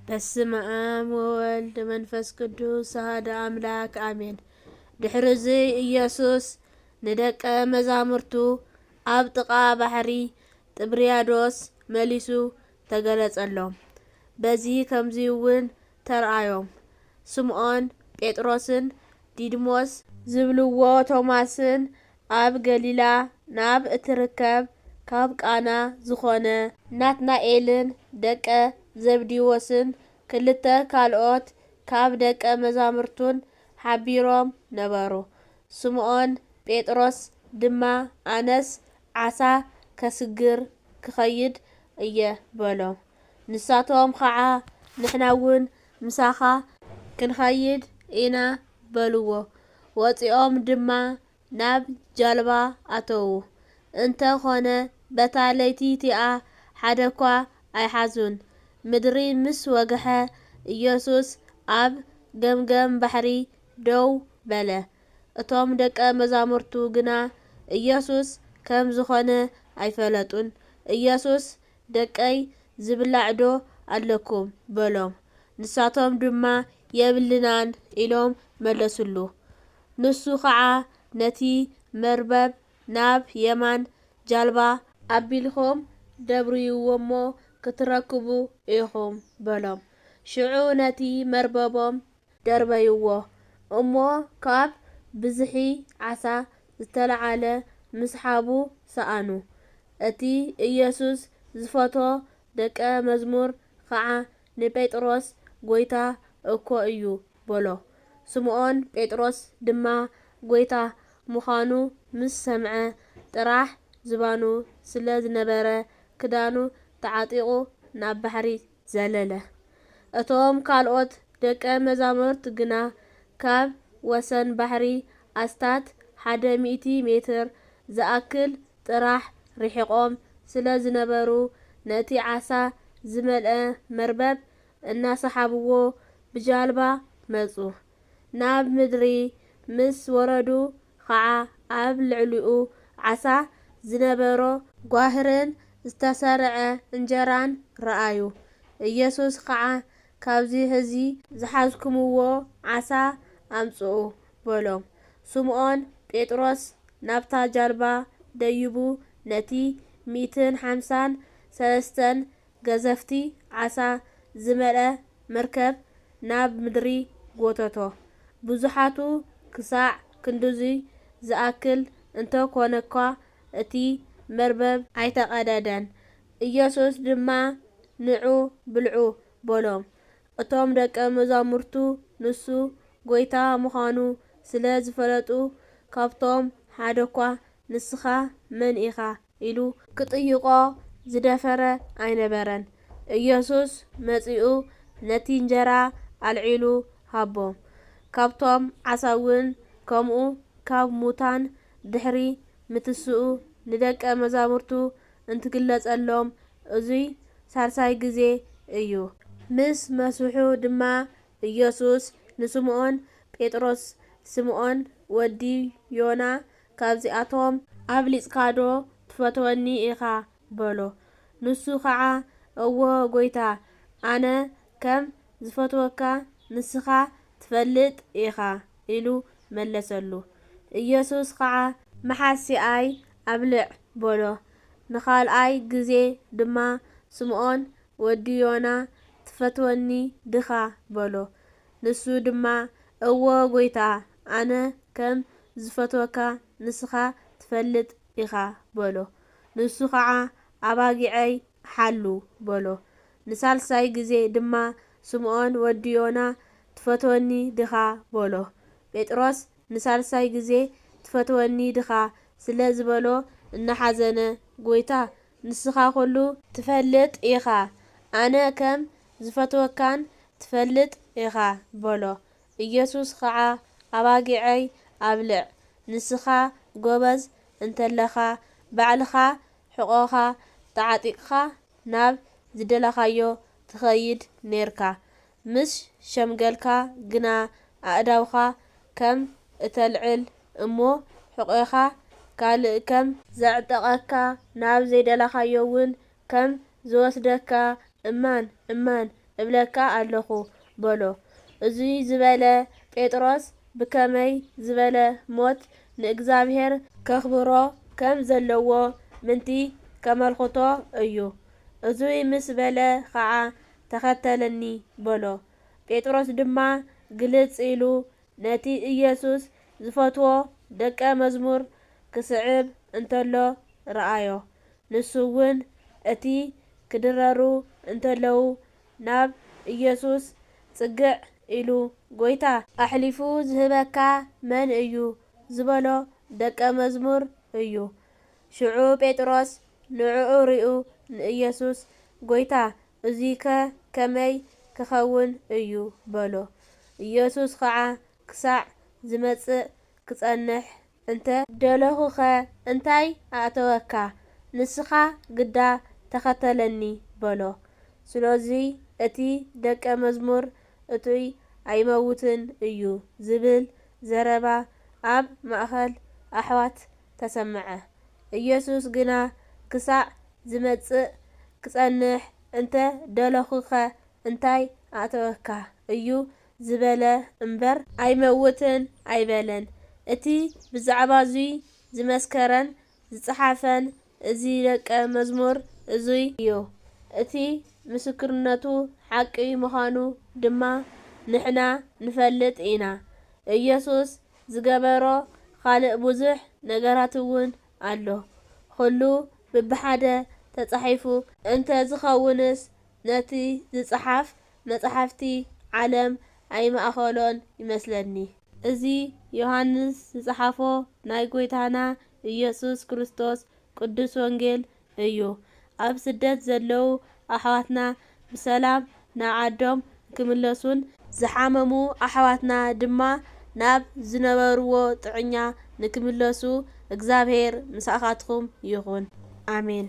በስመ አብ ወወልድ መንፈስ ቅዱስ አሐዱ አምላክ አሜን። ድሕርዚ ኢየሱስ ንደቀ መዛሙርቱ ኣብ ጥቓ ባሕሪ ጥብርያዶስ መሊሱ ተገለጸሎም። በዚ ከምዚ እውን ተረኣዮም። ስምዖን ጴጥሮስን ዲድሞስ ዝብልዎ ቶማስን ኣብ ገሊላ ናብ እትርከብ ካብ ቃና ዝኾነ ናትናኤልን ደቀ ዘብዲዎስን ክልተ ካልኦት ካብ ደቀ መዛሙርቱን ሓቢሮም ነበሩ። ስምዖን ጴጥሮስ ድማ ኣነስ ዓሳ ከስግር ክኸይድ እየ በሎም። ንሳቶም ኸዓ ንሕና እውን ምሳኻ ክንኸይድ ኢና በልዎ። ወፂኦም ድማ ናብ ጃልባ ኣተዉ። እንተኾነ በታ ለይቲ እቲኣ ሓደ እኳ ኣይሓዙን። ምድሪ ምስ ወግሐ ኢየሱስ ኣብ ገምገም ባሕሪ ደው በለ። እቶም ደቀ መዛሙርቱ ግና ኢየሱስ ከም ዝኾነ ኣይፈለጡን። ኢየሱስ ደቀይ ዝብላዕ ዶ ኣለኩም በሎም። ንሳቶም ድማ የብልናን ኢሎም መለሱሉ። ንሱ ኸዓ ነቲ መርበብ ናብ የማን ጃልባ ኣቢልኩም ደብርይዎ እሞ ክትረክቡ ኢኹም በሎም። ሽዑ ነቲ መርበቦም ደርበይዎ እሞ ካብ ብዝሒ ዓሳ ዝተለዓለ ምስሓቡ ሰኣኑ። እቲ ኢየሱስ ዝፈቶ ደቀ መዝሙር ኸዓ ንጴጥሮስ ጎይታ እኮ እዩ በሎ። ስምዖን ጴጥሮስ ድማ ጎይታ ምዃኑ ምስ ሰምዐ ጥራሕ ዝባኑ ስለ ዝነበረ ክዳኑ ተዓጢቑ ናብ ባሕሪ ዘለለ። እቶም ካልኦት ደቀ መዛሙርት ግና ካብ ወሰን ባሕሪ ኣስታት ሓደ ሚእቲ ሜትር ዝኣክል ጥራሕ ርሒቖም ስለ ዝነበሩ ነቲ ዓሳ ዝመልአ መርበብ እናሰሓብዎ ብጃልባ መጹ። ናብ ምድሪ ምስ ወረዱ ኸዓ ኣብ ልዕሊኡ ዓሳ ዝነበሮ ጓህርን ዝተሰርዐ እንጀራን ረኣዩ። ኢየሱስ ኸዓ ካብዚ ሕዚ ዝሓዝኩምዎ ዓሳ ኣምጽኡ በሎም። ስምዖን ጴጥሮስ ናብታ ጃልባ ደይቡ ነቲ ሚእትን ሓምሳን ሰለስተን ገዘፍቲ ዓሳ ዝመልአ መርከብ ናብ ምድሪ ጎተቶ። ብዙሓቱ ክሳዕ ክንድዚ ዝኣክል እንተኾነኳ እቲ መርበብ ኣይተቐደደን። ኢየሱስ ድማ ንዑ ብልዑ በሎም። እቶም ደቀ መዛሙርቱ ንሱ ጐይታ ምዃኑ ስለ ዝፈለጡ ካብቶም ሓደኳ ንስኻ መን ኢኻ ኢሉ ክጥይቖ ዝደፈረ ኣይነበረን። ኢየሱስ መጺኡ ነቲ እንጀራ ኣልዒሉ ሃቦም። ካብቶም ዓሳውን ከምኡ ካብ ሙታን ድሕሪ ምትስኡ ንደቀ መዛሙርቱ እንትግለጸሎም እዙይ ሳልሳይ ግዜ እዩ። ምስ መስሑ ድማ ኢየሱስ ንስምዖን ጴጥሮስ፣ ስምዖን ወዲ ዮና፣ ካብዚኣቶም ኣብሊጽካዶ ትፈትወኒ ኢኻ? በሎ። ንሱ ኸዓ እወ ጐይታ፣ ኣነ ከም ዝፈትወካ ንስኻ ትፈልጥ ኢኻ ኢሉ መለሰሉ። ኢየሱስ ኸዓ መሓሲኣይ ኣብልዕ በሎ። ንኻልኣይ ግዜ ድማ ስምዖን ወዲ ዮና ትፈትወኒ ድኻ በሎ። ንሱ ድማ እወ ጐይታ፣ ኣነ ከም ዝፈትወካ ንስኻ ትፈልጥ ኢኻ በሎ። ንሱ ኸዓ ኣባጊዐይ ሓሉ በሎ። ንሳልሳይ ግዜ ድማ ስምዖን ወዲ ዮና ትፈትወኒ ድኻ በሎ። ጴጥሮስ ንሳልሳይ ግዜ ትፈትወኒ ድኻ ስለ ዝበሎ እናሓዘነ፣ ጐይታ ንስኻ ኹሉ ትፈልጥ ኢኻ፣ ኣነ ከም ዝፈትወካን ትፈልጥ ኢኻ በሎ። ኢየሱስ ኸዓ ኣባጊዐይ ኣብልዕ፣ ንስኻ ጐበዝ እንተለኻ ባዕልኻ ሕቖኻ ተዓጢቕካ ናብ ዝደለኻዮ ትኸይድ ኔርካ። ምስ ሸምገልካ ግና ኣእዳውካ ከም እተልዕል እሞ ሕቖኻ ካልእ ከም ዘዕጠቐካ ናብ ዘይደለኻዮ እውን ከም ዝወስደካ እማን እማን እብለካ ኣለኹ በሎ። እዙይ ዝበለ ጴጥሮስ ብከመይ ዝበለ ሞት ንእግዚኣብሔር ከኽብሮ ከም ዘለዎ ምንቲ ከመልክቶ እዩ። እዙይ ምስ በለ ኸዓ ተኸተለኒ በሎ። ጴጥሮስ ድማ ግልጽ ኢሉ ነቲ ኢየሱስ ዝፈትዎ ደቀ መዝሙር ክስዕብ እንተሎ ረኣዮ። ንሱ እውን እቲ ክድረሩ እንተለዉ ናብ ኢየሱስ ጽግዕ ኢሉ፣ "ጐይታ፣ ኣሕሊፉ ዝህበካ መን እዩ?" ዝበሎ ደቀ መዝሙር እዩ። ሽዑ ጴጥሮስ ንዕኡ ሪኡ ንኢየሱስ፣ "ጐይታ፣ እዙይከ ከመይ ክኸውን እዩ?" በሎ። ኢየሱስ ኸዓ፣ "ክሳዕ ዝመጽእ ክጸንሕ እንተ ደለኹኸ እንታይ ኣእተወካ? ንስኻ ግዳ ተኸተለኒ" በሎ። ስለዚ እቲ ደቀ መዝሙር "እቱይ ኣይመውትን እዩ" ዝብል ዘረባ ኣብ ማእከል ኣሕዋት ተሰምዐ። ኢየሱስ ግና፣ "ክሳዕ ዝመጽእ ክጸንሕ እንተ ደለኹኸ እንታይ ኣእተወካ?" እዩ ዝበለ እምበር፣ "ኣይመውትን" ኣይበለን። እቲ ብዛዕባ እዙይ ዝመስከረን ዝጸሓፈን እዚ ደቀ መዝሙር እዙይ እዩ። እቲ ምስክርነቱ ሓቂ ምዃኑ ድማ ንሕና ንፈልጥ ኢና። ኢየሱስ ዝገበሮ ኻልእ ብዙሕ ነገራት እውን ኣሎ። ኹሉ ብብሓደ ተጻሒፉ እንተ ዝኸውንስ፣ ነቲ ዝጸሓፍ መጻሕፍቲ ዓለም ኣይማእኸሎን ይመስለኒ። እዚ ዮሃንስ ዝጸሓፎ ናይ ጐይታና ኢየሱስ ክርስቶስ ቅዱስ ወንጌል እዩ። ኣብ ስደት ዘለዉ ኣሕዋትና ብሰላም ናብ ዓዶም ክምለሱን ዝሓመሙ ኣሕዋትና ድማ ናብ ዝነበርዎ ጥዕኛ ንክምለሱ እግዚኣብሔር ምሳኻትኩም ይኹን። ኣሜን።